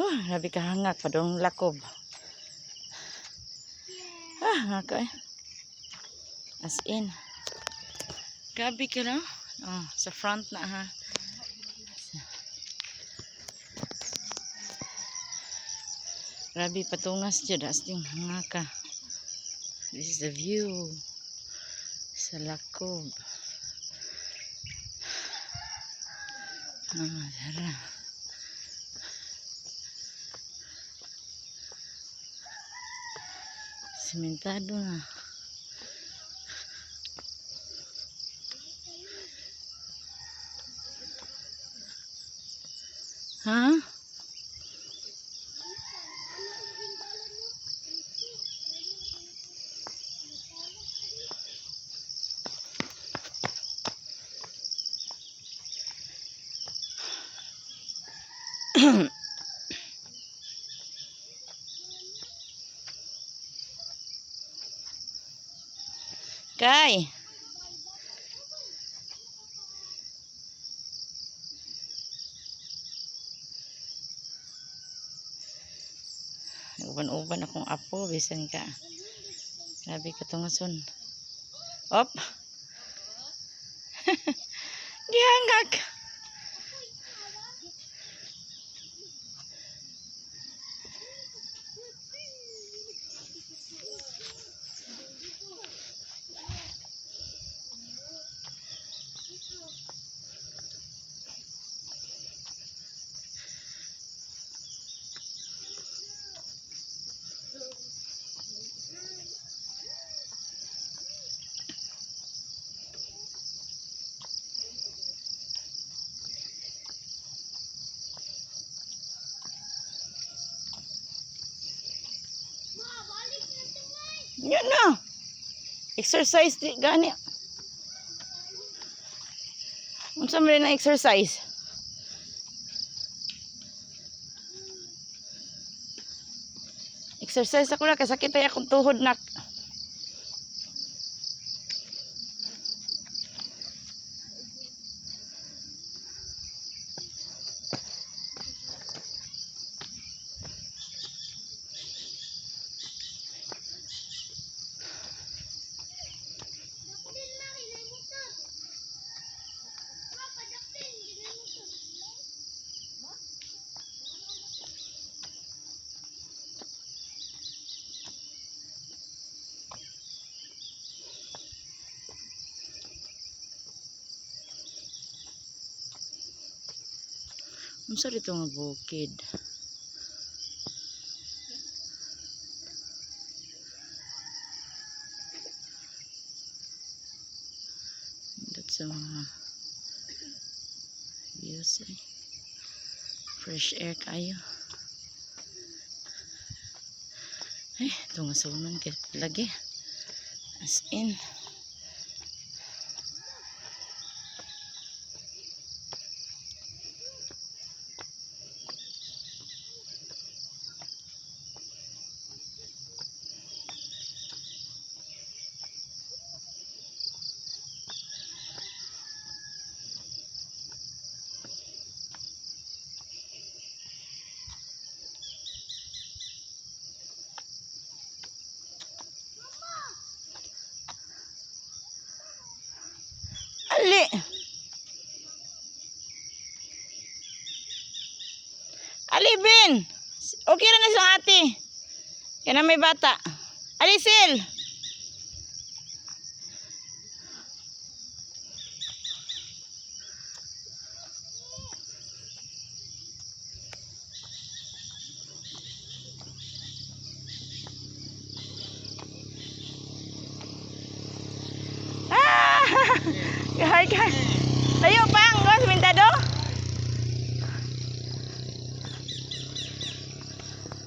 Huh, grabe ka hangak padong Lakob. Ah, hangak eh. As in. Grabe ka, no? Oh, sa front na ha. Grabe patungas jud, as in hangaka. This is the view sa Lakob. Ah, tara. Simentado na. Ha? Kay. Uban-uban akong apo bisan ka. Grabe ka tungason. Op. Gihangak. Yun na. Exercise di gani. Unsa man na exercise? Exercise ako na kasakit ay akong tuhod nak. Unsa dito nga bukid? Nindot sa mga views eh. Fresh air kayo. Ay, ito nga sunan kay lagi. As in. Ali! Ali, Ben! Okay na na siyang ate. Kaya na may bata. Ali, Sil! Ah! Hi, hi. Tayo pang, go, simentado.